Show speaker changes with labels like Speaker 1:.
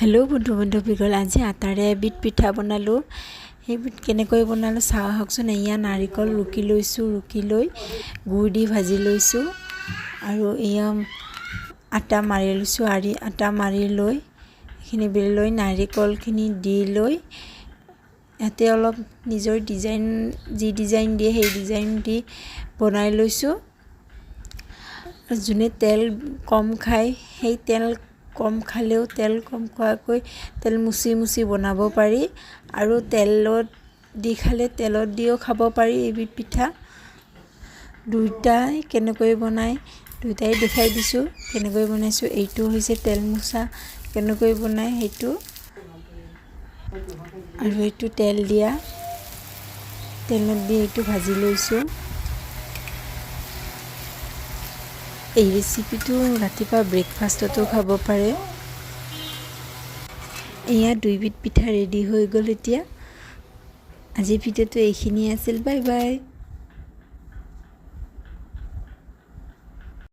Speaker 1: Hello' বন্ধু বান্ধৱীসকল, আজি আটাৰে এবিধ পিঠা বনালোঁ। সেইবিধ কেনেকৈ বনালোঁ চাওঁ আহকচোন। এয়া নাৰিকল ৰুকি লৈছোঁ, ৰুকি লৈ গুৰ দি ভাজি লৈছোঁ। আৰু এয়া আটা মাৰি লৈছোঁ, আটা মাৰি লৈ এইখিনি বেলি লৈ নাৰিকলখিনি দি লৈ ইয়াতে অলপ নিজৰ ডিজাইন, যি ডিজাইন দিয়ে সেই ডিজাইন দি বনাই লৈছোঁ। যোনে তেল কম খায়, সেই তেল কম খালেও তেল কম খোৱাকৈ তেল মুচি মুচি বনাব পাৰি, আৰু তেলত দি খালে তেলত দিও খাব পাৰি এইবিধ পিঠা। দুয়োটাই কেনেকৈ বনায় দুয়োটাই দেখাই দিছোঁ কেনেকৈ বনাইছোঁ। এইটো হৈছে তেল মোচা কেনেকৈ বনায় সেইটো, আৰু এইটো তেল দিয়া, তেলত দি এইটো ভাজি লৈছোঁ। এই ৰেচিপিটো ৰাতিপুৱা ব্ৰেকফাষ্টতো খাব পাৰে। এয়া দুইবিধ পিঠা ৰেডি হৈ গ'ল। এতিয়া আজিৰ ভিডিঅ'টো এইখিনিয়ে আছিল। Bye bye.